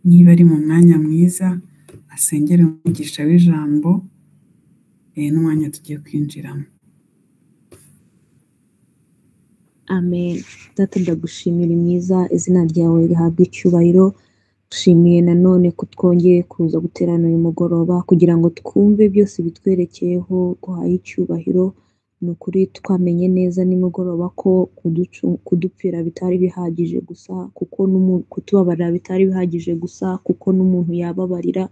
Niba ari mu mwanya mwiza asengere umugisha w'ijambo n'umwanya tugiye kwinjiramo. Amen. Data ndagushimira mwiza, izina ryawe rihabwa icyubahiro. Dushimiye nanone ko twongeye kuza guterana uyu mugoroba kugira ngo twumve byose bitwerekeyeho, guhaye icyubahiro. Ni ukuri twamenye neza nimugoroba ko kudupfira bitari bihagije gusa, kuko kutubabarira bitari bihagije gusa, kuko n'umuntu yababarira,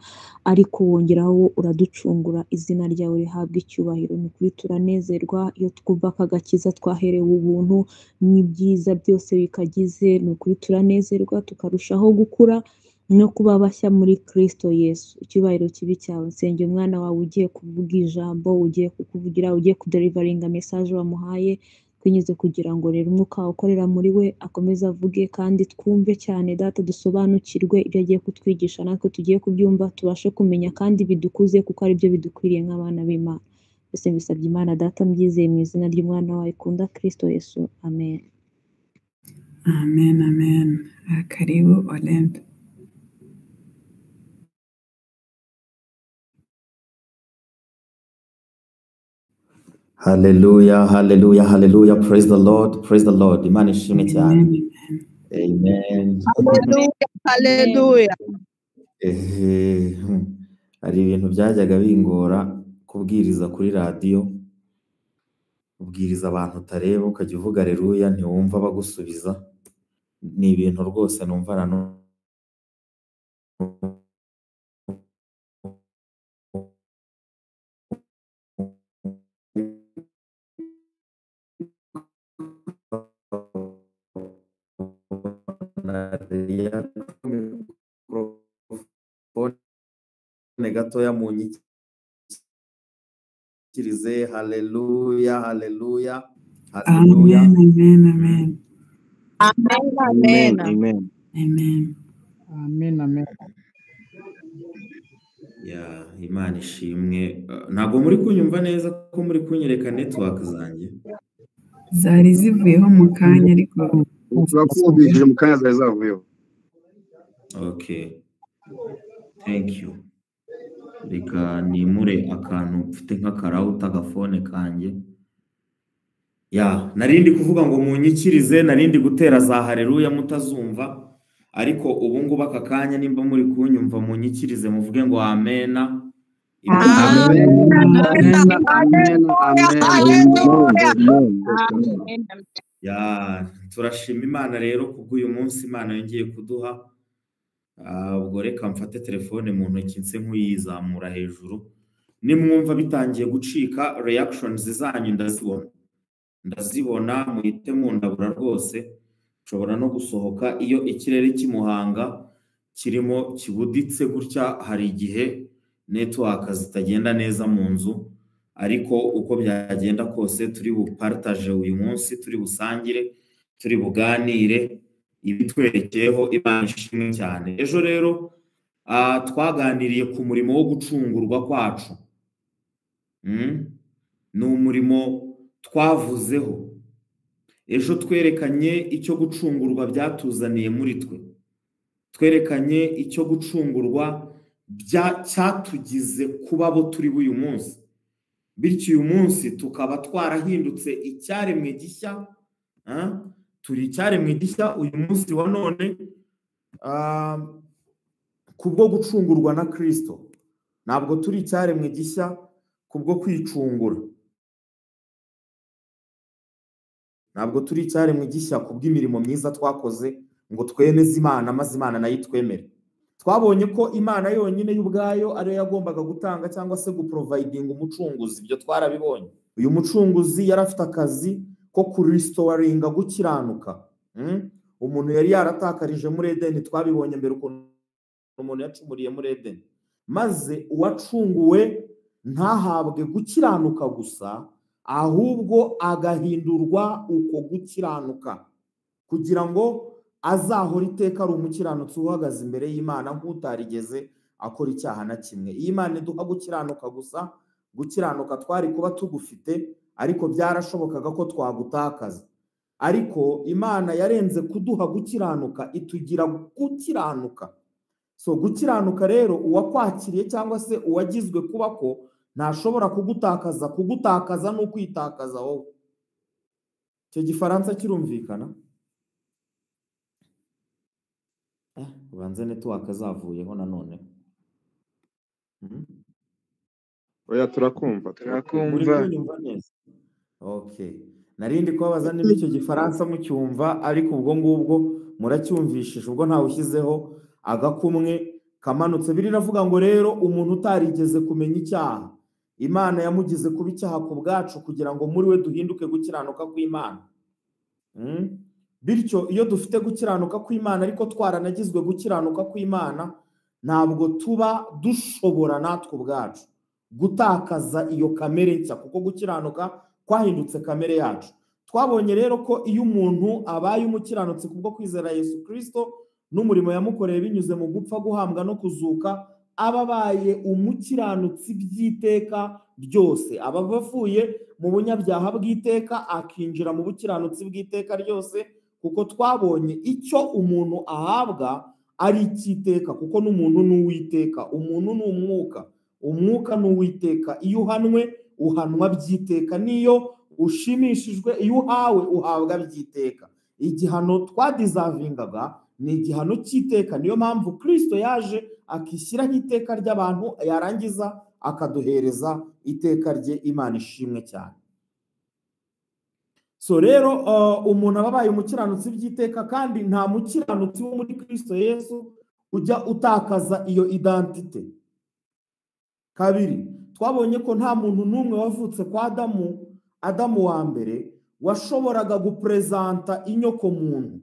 ariko wongeraho uraducungura. Izina ryawe rihabwa icyubahiro. Ni ukuri turanezerwa iyo twumva aka gakiza twaherewe ubuntu n'ibyiza byose bikagize. Ni ukuri turanezerwa tukarushaho gukura no kuba bashya muri Kristo Yesu. Icyubahiro kibi cyawe. Nsenge umwana wawe ugiye kuvuga ijambo, ugiye kukuvugira, ugiye kuderivaringa message wamuhaye, twinyuze kugira ngo rero umwuka wawe ukorera muri we akomeze avuge kandi twumve cyane. Data, dusobanukirwe ibyo agiye kutwigisha, natwe tugiye kubyumva tubashe kumenya kandi bidukuze, kuko ari byo bidukwiriye nk'abana b'Imana. Mbese mbisabye Imana Data mbyizeye mu izina ry'umwana wawe ikunda Kristo Yesu. Amen. Amen, amen. Karibu Olympe. Hallelujah, hallelujah, hallelujah. Praise the Lord, praise the Lord. Imana ishimwe cyane. Amen. Hallelujah, hallelujah. Hari ibintu byajyaga bingora kubwiriza kuri radiyo, ubwiriza abantu utareba ukajya uvuga haleluya ntiwumva bagusubiza. Ni ibintu rwose numva na mikrofone gatoya munyikirize. Haleluya, haleluya, haleluya. Amen, amen, amen. Amen, amen. Amen, amen. Ya, Imana ishimwe. Ntabwo muri kunyumva neza ko muri kunyereka network zanjye zari zivuyeho mu kanya, ariko turakumvishije mu kanya zari zavuyeho. Okay, thank you. Reka nimure akantu mfite nk'akarawuta agafone kanjye. Ya, narindi kuvuga ngo munyikirize, narindi gutera za haleluya mutazumva, ariko ubu ngubu aka kanya nimba muri kunyumva munyikirize muvuge ngo amena. Amen, amen, amen, amen. Ya, turashima Imana rero kubw'uyu munsi Imana yongeye kuduha. Ubwo reka mfate telefone mu ntoki nse nk'uyizamura hejuru. Nimwumva bitangiye gucika, reactions zanyu ndazibona, ndazibona, muhite mundabura rwose. Nshobora no gusohoka iyo ikirere cy'imuhanga kirimo kibuditse gutya, hari igihe network zitagenda neza mu nzu, ariko uko byagenda kose turi bupartage uyu munsi, turi busangire, turi buganire ibitwerekeyeho. Imana ishimwe cyane. Ejo rero twaganiriye ku murimo wo gucungurwa kwacu. Ni umurimo twavuzeho ejo. Twerekanye icyo gucungurwa byatuzaniye muri twe, twerekanye icyo gucungurwa cyatugize kuba abo turi b'uyu munsi, bityo uyu munsi tukaba twarahindutse icyaremwe gishya. Turi icyaremwe gishya uyu munsi wa none kubwo gucungurwa na Kristo. Ntabwo turi icyaremwe gishya kubwo kwicungura, ntabwo turi icyaremwe gishya kubw'imirimo myiza twakoze ngo twemeze Imana maze Imana nayo itwemere. Twabonye ko Imana yonyine y'ubwayo ariyo yagombaga gutanga cyangwa se guprovidinga umucunguzi. Ibyo twarabibonye. Uyu mucunguzi yari afite akazi ko kuristoringa gukiranuka. Umuntu yari yaratakarije muri Edeni, twabibonye mbere ukuntu umuntu yacumuriye muri Edeni, maze uwacunguwe ntahabwe gukiranuka gusa, ahubwo agahindurwa uko gukiranuka kugira ngo azahora iteka ari umukiranutsi uhagaze imbere y'Imana nk'utarigeze akora icyaha na kimwe. Iyi Imana iduha gukiranuka gusa, gukiranuka twari kuba tugufite, ariko byarashobokaga ko twagutakaza. Ariko Imana yarenze kuduha gukiranuka, itugira gukiranuka. So gukiranuka rero, uwakwakiriye cyangwa se uwagizwe kuba ko ntashobora kugutakaza. Kugutakaza ni ukwitakaza wowe. Icyo gifaransa kirumvikana? Ubanze network zavuyeho nanone. Oya, turakumva. Muri kunyumva neza? Okay. Narindi kubabaza niba icyo gifaransa mucyumva, ariko ubwo ngubwo muracyumvishije, ubwo ntawe ushyizeho agakumwe kamanutse. Biriravuga ngo rero umuntu utarigeze kumenya icyaha, Imana yamugize kuba icyaha ku bwacu kugira ngo muri we duhinduke gukiranuka kw'Imana. Bityo iyo dufite gukiranuka kw'Imana ariko twaranagizwe gukiranuka kw'Imana, ntabwo tuba dushobora natwe ubwacu gutakaza iyo kamere nshya, kuko gukiranuka kwahindutse kamere yacu. Twabonye rero ko iyo umuntu abaye umukiranutsi kubwo kwizera Yesu Kristo n'umurimo yamukoreye binyuze mu gupfa, guhambwa no kuzuka, aba abaye umukiranutsi by'iteka ryose. Aba avuye mu bunyabyaha bw'iteka akinjira mu bukiranutsi bw'iteka ryose, kuko twabonye icyo umuntu ahabwa ari icy'iteka, kuko n'umuntu ni uw'iteka, umuntu ni umwuka, umwuka ni uw'iteka. Iyo uhanwe uhanwa by'iteka, niyo ushimishijwe, iyo uhawe uhabwa by'iteka. Igihano twadizavingaga ni igihano cy'iteka. Niyo mpamvu Kristo yaje akishyiraho iteka ry'abantu, yarangiza akaduhereza iteka rye. Imana ishimwe cyane. So rero umuntu aba abaye umukiranutsi by'iteka, kandi nta mukiranutsi wo muri Kristo Yesu ujya utakaza iyo identite. Kabiri, twabonye ko nta muntu n'umwe wavutse kwa Adamu wa mbere washoboraga guprezanta inyoko muntu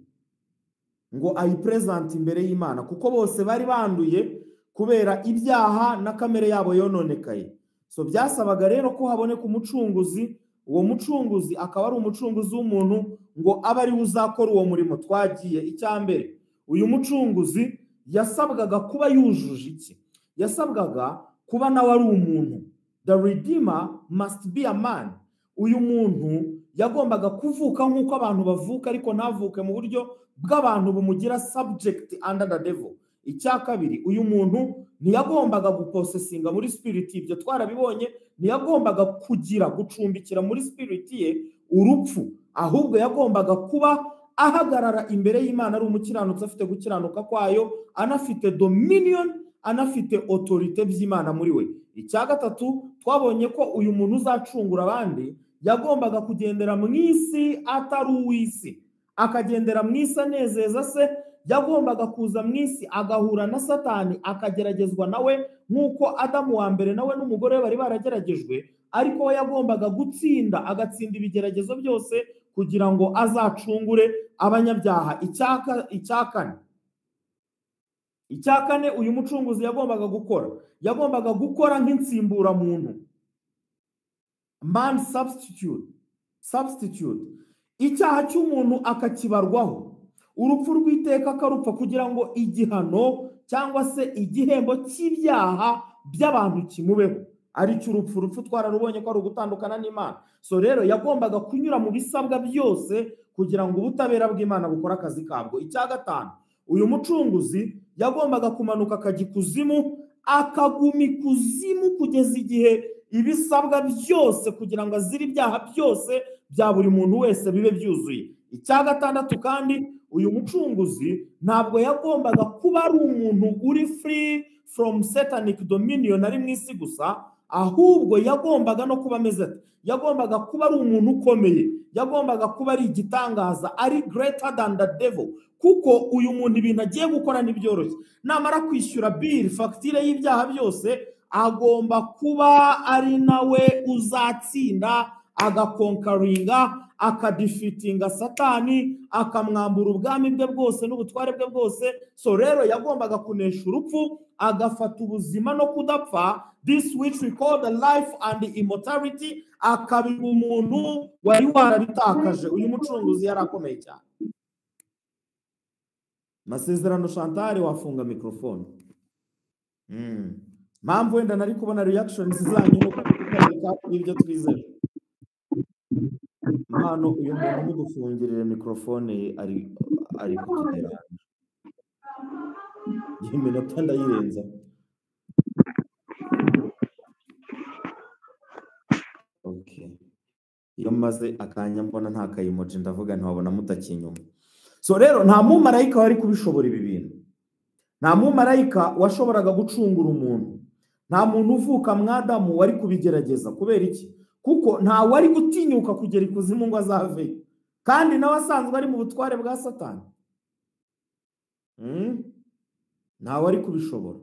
ngo ayiprezante imbere y'Imana, kuko bose bari banduye kubera ibyaha na kamere yabo yononekaye. So byasabaga rero ko haboneka umucunguzi, uwo mucunguzi akaba ari umucunguzi w'umuntu ngo abe ari we uzakora uwo murimo. Twagiye icya mbere, uyu mucunguzi yasabwaga kuba yujuje iki? Yasabwaga kuba nawe ari umuntu. The redeemer must be a man. Uyu muntu yagombaga kuvuka nk'uko abantu bavuka, ariko ntavuke mu buryo bw'abantu bumugira subject under the devil. Icya kabiri, uyu muntu ntiyagombaga guposesinga muri spirit, ibyo twarabibonye, ntiyagombaga kugira gucumbikira muri spirit ye urupfu, ahubwo yagombaga kuba ahagarara imbere y'Imana ari umukiranutsi, afite gukiranuka kwayo, anafite dominion, anafite autorité by'Imana muri we. Icya gatatu, twabonye ko uyu muntu uzacungura abandi yagombaga kugendera mu isi atari uw'isi, akagendera mu isi anezeza se. Yagombaga kuza mu isi agahura na Satani, akageragezwa nawe nk'uko Adamu wa mbere nawe n'umugore we bari barageragejwe, ariko we yagombaga gutsinda, agatsinda ibigeragezo byose kugira ngo azacungure abanyabyaha. Icya kane uyu mucunguzi yagombaga gukora, yagombaga gukora nk'insimburamuntu, man substitute. Icyaha cy'umuntu akakibarwaho, urupfu rw'iteka akarupfa, kugira ngo igihano cyangwa se igihembo cy'ibyaha by'abantu kimubeho, ari cyo urupfu. Urupfu twararubonye ko ari ugutandukana n'Imana. So rero yagombaga kunyura mu bisabwa byose kugira ngo ubutabera bw'Imana bukore akazi kabwo. Icya gatanu, uyu mucunguzi yagombaga kumanuka akajya ikuzimu, akaguma ikuzimu kugeza igihe ibisabwa byose kugira ngo azire ibyaha byose bya buri muntu wese bibe byuzuye. Icya gatandatu kandi, uyu mucunguzi ntabwo yagombaga kuba ari umuntu uri free from satanic dominion ari mu isi gusa, ahubwo yagombaga no kuba ameze ati, yagombaga kuba ari umuntu ukomeye, yagombaga kuba ari igitangaza, ari greater than the devil, kuko uyu muntu ibintu agiye gukora ntibyoroshye. Namara kwishyura bill, fagitire y'ibyaha byose, agomba kuba ari nawe uzatsinda, agakonkaringa, akadifitinga Satani, akamwambura ubwami bwe bwose n'ubutware bwe bwose. So rero yagombaga kunesha urupfu, agafata ubuzima no kudapfa, this which we call the life and the immortality, akabiha umuntu wari warabitakaje. Uyu mucunguzi yari akomeye cyane. Masezerano Chantal, wafunga microphone. Mpamvu wenda nari kubona reactions zanyu nuko ibyo twizeye. Mpano uyu muntu mudufungirire microphone ye, ari kutugera. Iyi minota ndayirenza. Okay. Iyo maze akanya mbona nta kayimoji ndavuga ntiwabona mutakinyuma. So rero nta mumarayika wari kubishobora ibi bintu. Nta mumarayika washoboraga gucungura umuntu. Nta muntu uvuka mwadamu wari kubigerageza. Kubera iki? Kuko nta wari gutinyuka kugera ikuzimu ngo azaveyo, kandi nawe asanzwe ari mu butware bwa Satani. Nta wari kubishobora.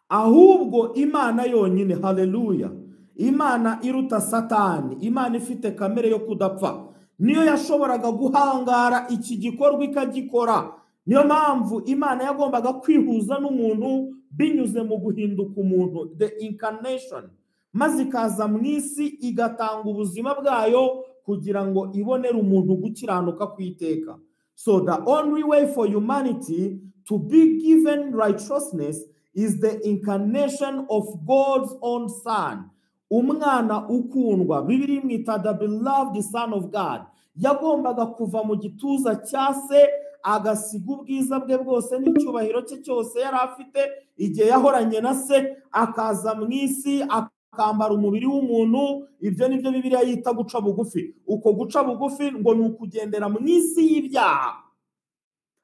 Ahubwo Imana yonyine, haleluya, Imana iruta Satani, Imana ifite kamere yo kudapfa, niyo yashoboraga guhangara iki gikorwa ikagikora. Niyo mpamvu Imana yagombaga kwihuza n'umuntu binyuze mu guhinduka umuntu, the incarnation, maze ikaza mu isi igatanga ubuzima bwayo kugira ngo ibonere umuntu gukiranuka kwiteka. So the only way for humanity to be given righteousness is the incarnation of God's own son. Umwana ukundwa, Bibiliya imwita the beloved son of God, yagombaga kuva mu gituza cya se agasiga ubwiza bwe bwose n'icyubahiro cye cyose yari afite igihe yahoranye na se, akaza mu isi akambara umubiri w'umuntu. Ibyo nibyo Bibiliya yita guca bugufi. Uko guca bugufi ngo ni ukugendera mu isi y'ibyaha.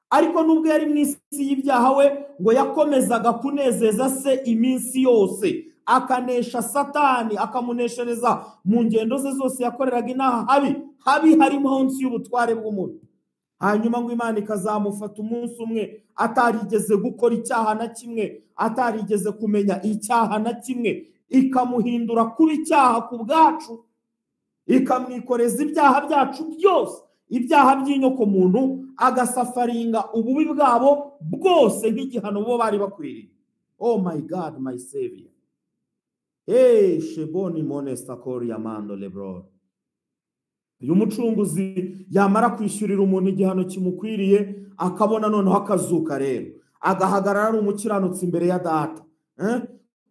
Ariko nubwo yari mu isi y'ibyaha we ngo yakomezaga kunezeza se iminsi yose, akanesha Satani, akamuneshereza mu ngendo ze zose yakoreraga inaha habi habi harimo munsi y'ubutware bw'umubi. Hanyuma ngo Imana ikazamufata umunsi umwe atarigeze gukora icyaha na kimwe, atarigeze kumenya icyaha na kimwe, ikamuhindura kuba icyaha ku bwacu, ikamwikoreza ibyaha byacu byose, ibyaha by'inyoko muntu, agasafaringa ububi bwabo bwose nk'igihano bo bari bakwiriye. Oh my God, my Savior. Hey, Sheboni monesta kori amando lebro. Uyu mucunguzi yamara kwishyurira umuntu igihano kimukwiriye, akabona noneho akazuka rero, agahagarara ari umukiranutsi imbere ya data.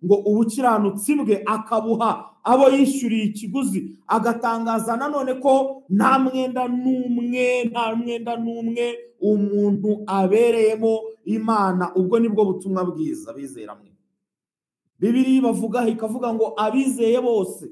Ngo ubukiranutsi bwe akabuha abo yishyuriye ikiguzi, agatangaza nanone ko nta mwenda n'umwe, nta mwenda n'umwe umuntu abereyemo Imana. Ubwo nibwo butumwa bwiza bizera mwe. Bibiliya bavuga ikavuga ngo abizeye bose,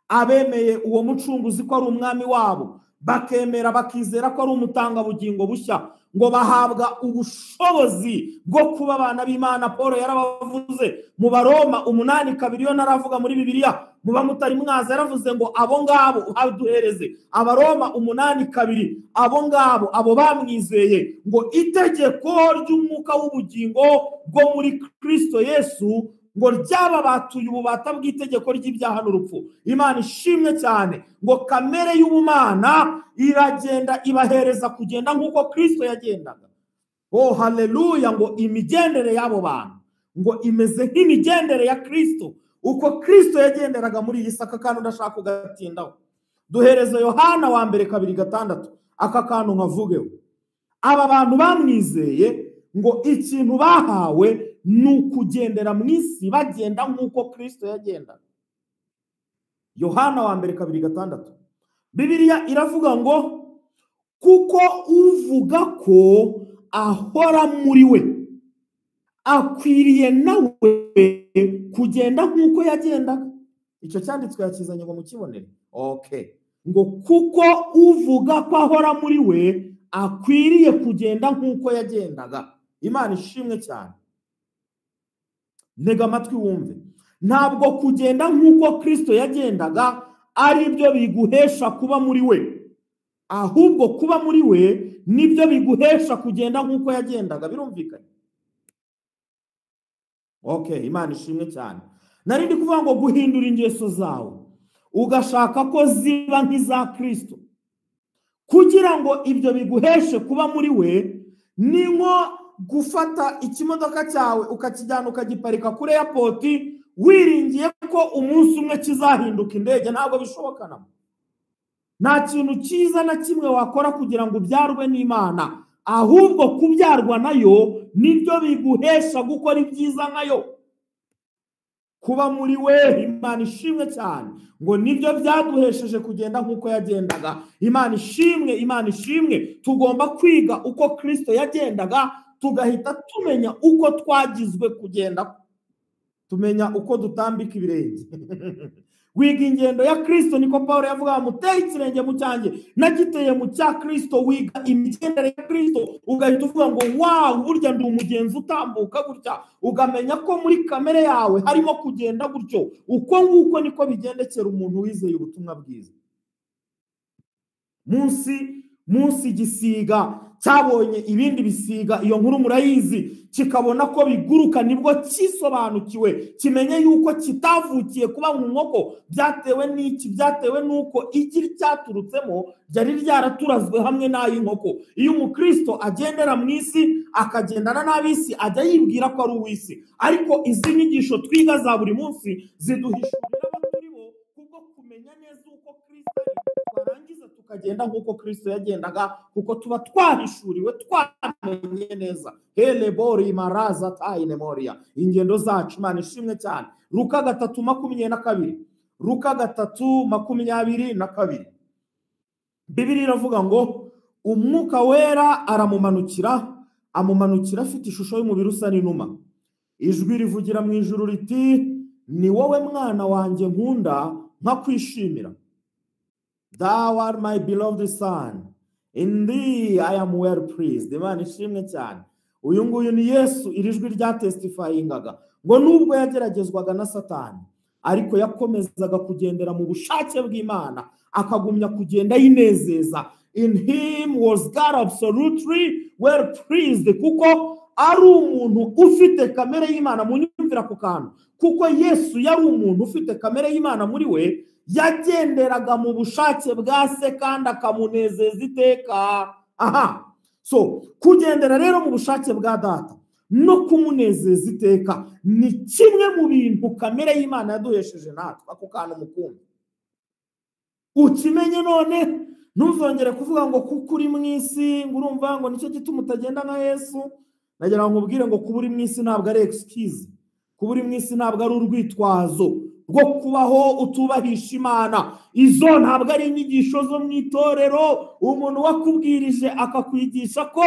abemeye uwo mucunguzi ko ari umwami wabo, bakemera bakizera ko ari umutangabugingo bushya, ngo bahabwa ubushobozi bwo kuba abana b'Imana. Paul yarabavuze mu Baroma 8:2, yo naravuga muri Bibiliya muba mutari mwaza, yaravuze ngo abo ngabo aduhereze. Abaroma 8:2, abo ngabo abo bamwizeye, ngo itegeko ry'umwuka w'ubugingo bwo muri Kristo Yesu ngo ryaba batuye ububata bw'itegeko ry'ibyaha n'urupfu. Imana ishimwe cyane. Ngo kamere y'ubumana iragenda ibahereza kugenda nk'uko Kristo yagendaga. Oh haleluya. Ngo imigendere y'abo bantu ngo imeze nk'imigendere ya Kristo, uko Kristo yagenderaga muri iyi saka. Kandi ndashaka kugatindaho. Duhereze Yohana wa mbere 2:6, aka kantu nkavugeho. Aba bantu bamwizeye ngo ikintu bahawe ni ukugendera mu isi bagenda nk'uko Kristo yagendaga. Yohana wa mbere 2:6, Bibiliya iravuga ngo kuko uvuga ko ahora muri we akwiriye nawe kugenda nk'uko yagendaga. Icyo cyanditswe yakizanye ngo mukibonere. Okay. Ngo kuko uvuga ko ahora muri we akwiriye kugenda nk'uko yagendaga. Imana ishimwe cyane. Ntega amatwi wumve. Ntabwo kugenda nk'uko Kristo yagendaga ari byo biguhesha kuba muri we, ahubwo kuba muri we nibyo biguhesha kugenda nk'uko yagendaga. Birumvikanye? Okay, Imana ishimwe cyane. Nari ndi kuvuga ngo guhindura ingeso zawe ugashaka ko ziba nk'iza Kristo, kugira ngo ibyo biguheshe kuba muri we, ni nko gufata ikimodoka cyawe ukakijyana ukagiparika kuri airport wiringiye ko umunsi umwe kizahinduka indege. Ntabwo bishoboka namo. Nta kintu cyiza na kimwe wakora kugira ngo ubyarwe n'Imana, ahubwo kubyarwa nayo nibyo biguhesha gukora ibyiza nkayo. Kuba muri we, Imana ishimwe cyane, ngo nibyo byaduhesheje kugenda nk'uko yagendaga. Imana ishimwe, Imana ishimwe. Tugomba kwiga uko Kristo yagendaga, tugahita tumenya uko twagizwe kugenda, tumenya uko dutambika ibirenge. Wiga ingendo ya Kristo, niko Paulo yavuga, muteye ikirenge mu cyanjye nagiteye mu cya Kristo. Wiga imigendere ya Kristo ugahita uvuga ngo wow, burya ndi umugenzi utambuka gutya, ugamenya ko muri kamere yawe harimo kugenda gutyo. Uko nguko niko bigendekera umuntu wizeye ubutumwa bwiza. Munsi igisiga cyabonye ibindi bisiga, iyo nkuru murayizi, kikabona ko biguruka, nibwo kisobanukiwe kimenye yuko kitavukiye kuba mu nkoko. Byatewe n'iki? Byatewe n'uko igi cyaturutsemo ryari ryaraturazwe hamwe n'ay'inkoko. Iyo umukristo agendera mu isi akagendana n'ab'isi, ajya yibwira ko ari uw'isi, ariko izi nyigisho twiga za buri munsi ziduhishurira abo turi bo, kubwo kumenya neza uko Kristo ari, twarangiza tukagenda nk'uko Kristo yagendaga, kuko tuba twahishuriwe, twamenye neza. Helebori maraza tayine moria, ingendo zacu. Imana ishimwe cyane. Luka 3:22, Luka 3:22, Bibiliya iravuga ngo umwuka wera aramumanukira, amumanukira afite ishusho y'umubiri usa n'inuma. Ijwi rivugira mu ijuru riti, ni wowe mwana wanjye nkunda nkakwishimira. Thou art my beloved son, in thee I am well pleased. Imana ishimwe cyane. Uyu nguyu ni Yesu. Iri jwi ryatestifyingaga ngo nubwo yageragezwaga na Satani, ariko yakomezaga kugendera mu bushake bw'Imana, akagumya kugenda yinezeza. In him was God absolutely well pleased, kuko ari umuntu ufite kamere y'Imana. Munyumvira ku kantu, kuko Yesu yari umuntu ufite kamere y'Imana muri we, yagenderaga mu bushake bwa se kandi akamunezeza iteka. Aha, so kugendera rero mu bushake bwa data no kumunezeza iteka ni kimwe mu bintu kamere y'Imana yaduhesheje natwe. Ako kantu mukumva, ukimenye none, ntuzongere kuvuga ngo kuko uri mu isi ngo urumva ngo nicyo gituma utagenda nka Yesu. Nagira ngo nkubwire ngo kuba uri mu isi ntabwo ari excuse, kuba uri mu isi ntabwo ari urwitwazo rwo kubaho utubahisha Imana. Izo ntabwo ari inyigisho zo mu itorero. Umuntu wakubwirije akakwigisha ko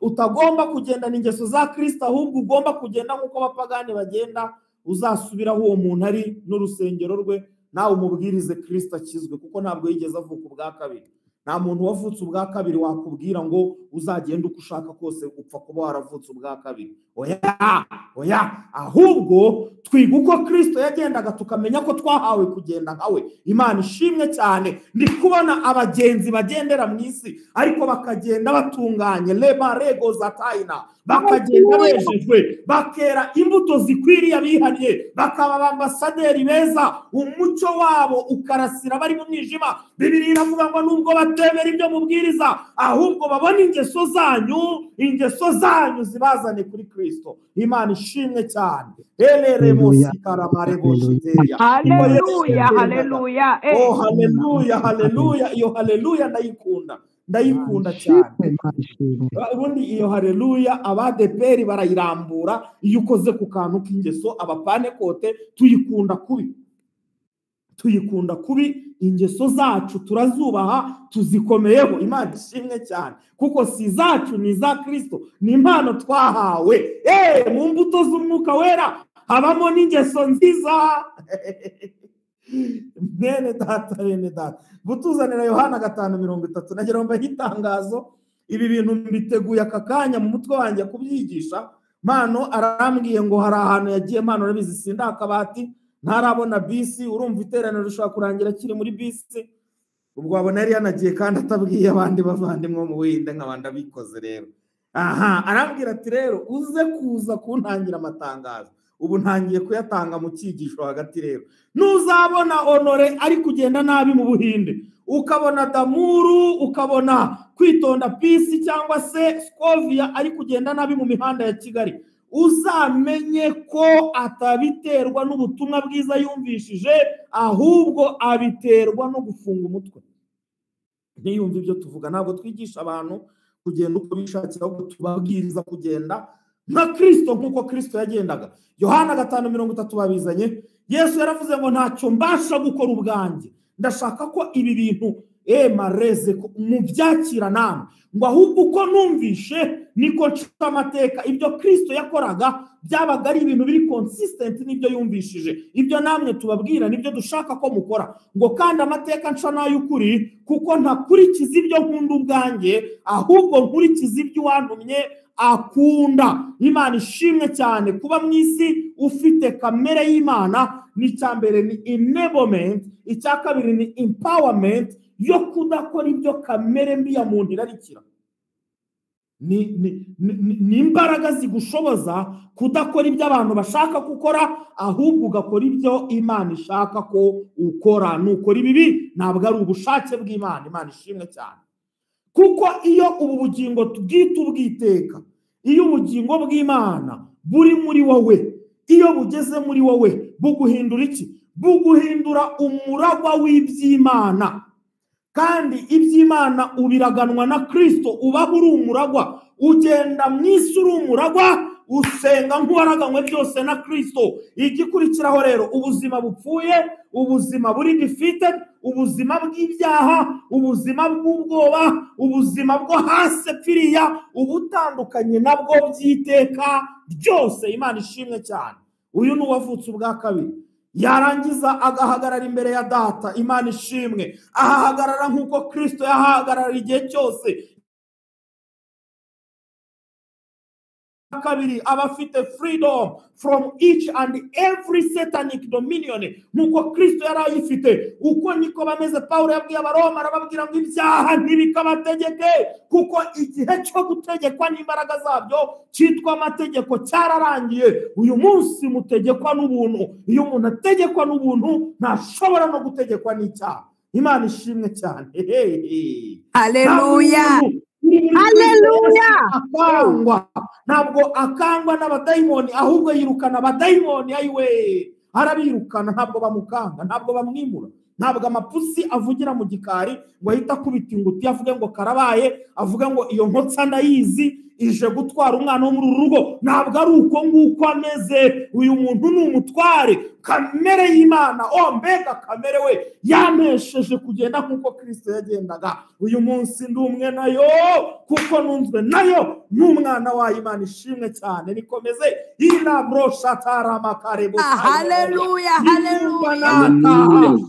utagomba kugendana ingeso za Kristo, ahubwo ugomba kugenda nk'uko abapagani bagenda, uzasubiraho uwo muntu ari n'urusengero rwe, nawe umubwirize Kristo akizwe, kuko ntabwo yigeze avuka ubwa kabiri. Nta muntu wavutse ubwa kabiri wakubwira ngo uzagenda uko ushaka kose upfa kuba waravutse ubwa kabiri. Oya, oya, ahubwo twiga uko Kristo yagendaga, tukamenya ko twahawe kugenda nkawe. Imana ishimwe cyane. Ndi kubona abagenzi bagendera mu isi ariko bakagenda batunganye, leba rego zataina, bakagenda bejejwe, bakera imbuto zikwiriye abihaniye, bakaba abambasaderi beza, umucyo wabo ukarasira bari mu mwijima. Bibiliya iravuga ngo nubwo batemera ibyo mubwiriza, ahubwo babona ingeso zanyu, ingeso zanyu zibazane kuri Kristo. Imana ishimwe cyane. Haleluya, haleluya. Oh haleluya, haleluya. Iyo haleluya ndayikunda, ndayikunda cyane. Ubundi iyo haleluya abadeperi barayirambura iyo ukoze ku kantu k'ingeso. Abapanekote tuyikunda kubi, tuyikunda kubi. Ingeso zacu turazubaha, tuzikomeyeho. Imana ishimwe cyane, kuko si zacu ni za Kristo, ni impano twahawe. Mu mbuto z'umwuka wera habamo n'ingeso nziza. Bene data, bene data, gutuzanira Yohana 5:30. Nagira ngo mbahe itangazo. Ibi bintu mbiteguye aka kanya mu mutwe wanjye kubyigisha. Mano arambwiye ngo hari ahantu yagiye. Mano urabizi sinda akabati, ntarabona bisi. Urumva iteraniro rishobora kurangira kiri muri bisi. Ubwo wabona yari yanagiye kandi atabwiye abandi bavandimwe mu Buhinde nk'abandi abikoze rero. Aha, arambwira ati rero uze kuza kuntangira amatangazo. Ubu ntangiye kuyatanga mu cyigisho hagati. Rero nuzabona Honore ari kugenda nabi mu Buhinde, ukabona Damuru, ukabona Kwitonda Pisi cyangwa se Skovia ari kugenda nabi mu mihanda ya Kigali, uzamenye ko atabiterwa n'ubutumwa bwiza yumvishije, ahubwo abiterwa no gufunga umutwe ntiyumve ibyo tuvuga. Ntabwo twigisha abantu kugenda uko bishakira, ahubwo tubabwiriza kugenda nka Kristo, nk'uko Kristo yagendaga. Yohana 5:30 babizanye. Yesu yaravuze ngo ntacyo mbasha gukora ubwanjye, ndashaka ko ibi bintu Mareze mubyakira namwe ngo ahubwo uko numvishe niko nca amateka. Ibyo Kristo yakoraga byabaga ari ibintu biri consistent n'ibyo yumvishije. Ibyo namwe tubabwira nibyo dushaka ko mukora. Ngo kandi amateka nca n'ay'ukuri, kuko ntakurikiza ibyo nkunda ubwanjye, ahubwo nkurikiza ibyo uwantumye akunda. Imana ishimwe cyane. Kuba mu isi ufite kamere y'Imana ni icya mbere ni enablement, icya kabiri ni empowerment yo kudakora ibyo kamere mbi ya muntu irarikira. Ni imbaraga zigushoboza kudakora ibyo abantu bashaka gukora, ahubwo ugakora ibyo Imana ishaka ko ukora. Nukora ibibi ntabwo ari ubushake bw'Imana. Imana ishimwe cyane. Kuko iyo ubu bugingo bwita ubwiteka, iyo ubugingo bw'Imana buri muri wowe, iyo bugeze muri wowe, buguhindura iki? Buguhindura umuragwa w'iby'Imana. Kandi iby'Imana ubiraganwa na Kristo, ubaho uri umuragwa, ugenda mu isi uri umuragwa, usenga nk'uwaraganywe byose na Kristo. Igikurikiraho rero, ubuzima bupfuye, ubuzima buri defeated, ubuzima bw'ibyaha, ubuzima bw'ubwoba, ubuzima bwo hasi pfiriya, ubutandukanye nabwo by'iteka ryose. Imana ishimwe cyane. Uyu ni uwavutse ubwa kabiri, yarangiza agahagarara imbere ya Data. Imana ishimwe. Ahahagarara nk'uko Kristo yahagarara igihe cyose. Kabiri, aba afite freedom from each and every satanic dominion nk'uko Kristo yari ayifite. Uko niko bameze. Pawulo yabwiye Abaroma, arababwira ngo ibyaha ntibikabategeke, kuko igihe cyo gutegekwa n'imbaraga zabyo cyitwa amategeko cyararangiye. Uyu munsi mutegekwa n'ubuntu. Iyo umuntu ategekwa n'ubuntu ntashobora no gutegekwa n'icyaha. Imana ishimwe cyane. Haleluya. Haleluya. Akangwa, ntabwo akangwa n'abadayimoni, ahubwo yirukana abadayimoni. Ayiwe, arabirukana, ntabwo bamukanga, ntabwo bamwimura. Ntabwo amapusi avugira mu gikari ngo ahita akubita inguti avuge ngo karabaye, avuge ngo iyo nkotsa ndayizi ije gutwara umwana wo muri uru rugo. Ntabwo ari uko nguko ameze. Uyu muntu ni umutware. Kamere y'Imana, oh mbega kamere we, yampesheje kugenda nk'uko Kristo yagendaga. Uyu munsi ndi umwe nayo, kuko nunzwe nayo n'umwana wayo. Imana ishimwe cyane. Nikomeze. Haleluya, haleluya.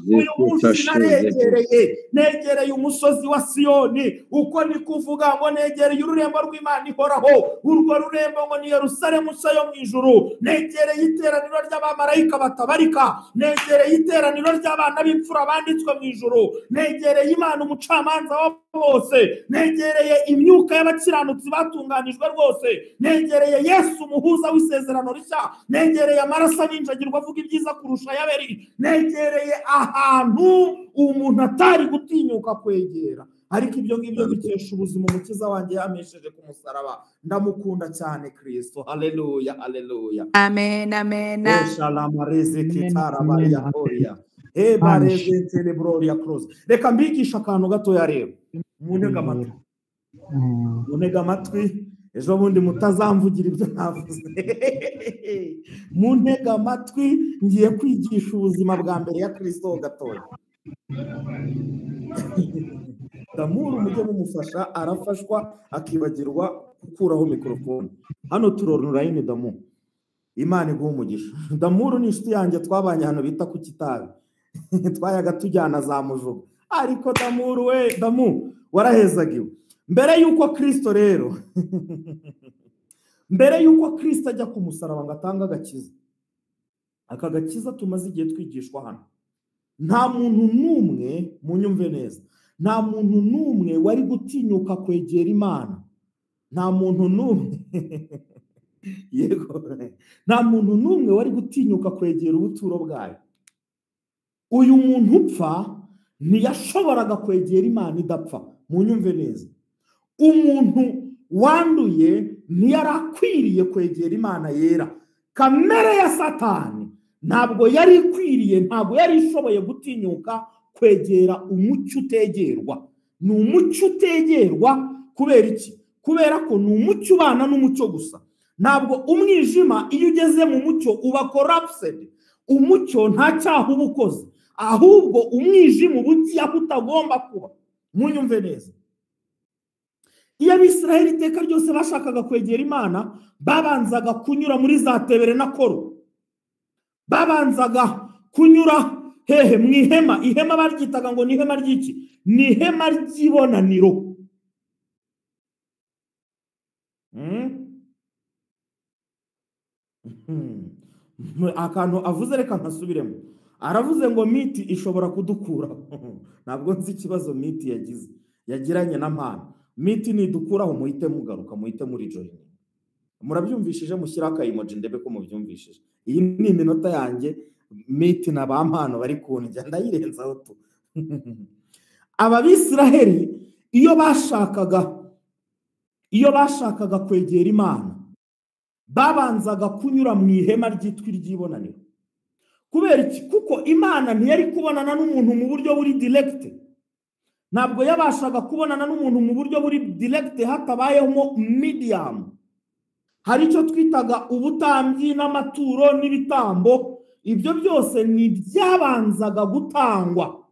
Uyu munsi naregereye, negereye umusozi wa Siyoni. Uko ni kuvuga ngo negereye ururembo rw'Imana ihoraho, urwo rurembo ngo ni Yerusalemu nshya yo mu ijuru. Negereye iteraniro ry'abamarayika batabarika, negereye iteraniro ry'abana b'imfura banditswe mu ijuru, negereye Imana umucamanza wa bose, negereye imyuka y'abakiranutsi batunganijwe rwose, negereye Yesu umuhuza w'isezerano rishya, negereye amaraso aninjagirwa avuga ibyiza kurusha ay'Abeli, negereye ahantu umuntu atari gutinyuka kwegera. Ariko ibyo ngibyo bikesha ubuzima umukiza wanjye yamesheje ku musaraba. Ndamukunda cyane Kristo. Haleluya, haleluya. Amen, amen. Reka mbigisha akantu gatoya rero. Muntege amatwi. Muntege amatwi. Ejo bundi mutazamvugira ibyo navuze. Muntege amatwi, ngiye kwigisha ubuzima bwa mbere ya Kristo gatoya. Damuru mujye mumufasha, arafashwa akibagirwa gukuraho mikrofone. Hano turonurayine Damu. Imana iguhe umugisha. Damuru ni inshuti yanjye, twabanye hano bita ku Kitabi. Twayaga tujyana za Mujugu. Ariko Damuru we, Damu warahezagiwe. Mbere yuko Kristo rero, mbere yuko Kristo ajya ku musaraba ngo atange agakiza, aka gakiza tumaze igihe twigishwa hano, nta muntu n'umwe, munyumve neza, nta muntu n'umwe wari gutinyuka kwegera Imana. Nta muntu n'umwe yego, nta muntu n'umwe wari gutinyuka kwegera ubuturo bwayo. Uyu muntu upfa ntiyashoboraga kwegera Imana idapfa. Munyumve neza, umuntu wanduye ntiyari akwiriye kwegera Imana yera. Kamere ya Satani ntabwo yari ikwiriye, ntabwo yari ishoboye gutinyuka kwegera umucyo utegerwa. Ni umucyo utegerwa kubera iki? Kubera ko ni umucyo ubana n'umucyo gusa. Ntabwo umwijima iyo ugeze mu mucyo uba corrupted. Umucyo nta cyaha uba ukoze, ahubwo umwijima uba ugiye aho utagomba kuba. Munyumve neza, iyo Abisiraheli iteka ryose bashakaga kwegera Imana, babanzaga kunyura muri za tabernacle, babanzaga kunyura hehe? Mu ihema. Ihema baryitaga ngo ni ihema ry'iki? Ni ihema ry'ibonaniro. Akantu avuze reka nkasubiremo. Aravuze ngo Meet ishobora kudukuraho. Ntabwo nzi ikibazo Meet yagize, yagiranye na Mpano. Meet nidukuraho muhite mugaruka, muhite muri join. Murabyumvishije? Mushyiraho aka emoji ndebe ko mubyumvishije. Iyi ni iminota yanjye Meet na ba Mpano bari kundya, ndayirenzaho tu. Aba Bisiraheli iyo bashakaga kwegera Imana, babanzaga kunyura mu ihema ryitwa iry'ibonaniro. Kubera iki? Kuko Imana ntiyari kubonana n'umuntu mu buryo buri direct. Ntabwo yabashaga kubonana n'umuntu mu buryo buri direct hatabayemo medium. Hari icyo twitaga ubutambyi n'amaturo n'ibitambo. Ibyo byose ni ibyabanzaga gutangwa.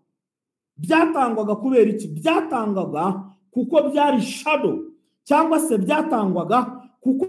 Byatangwaga kubera iki? Byatangwaga kuko byari shadow, cyangwa se byatangwaga kuko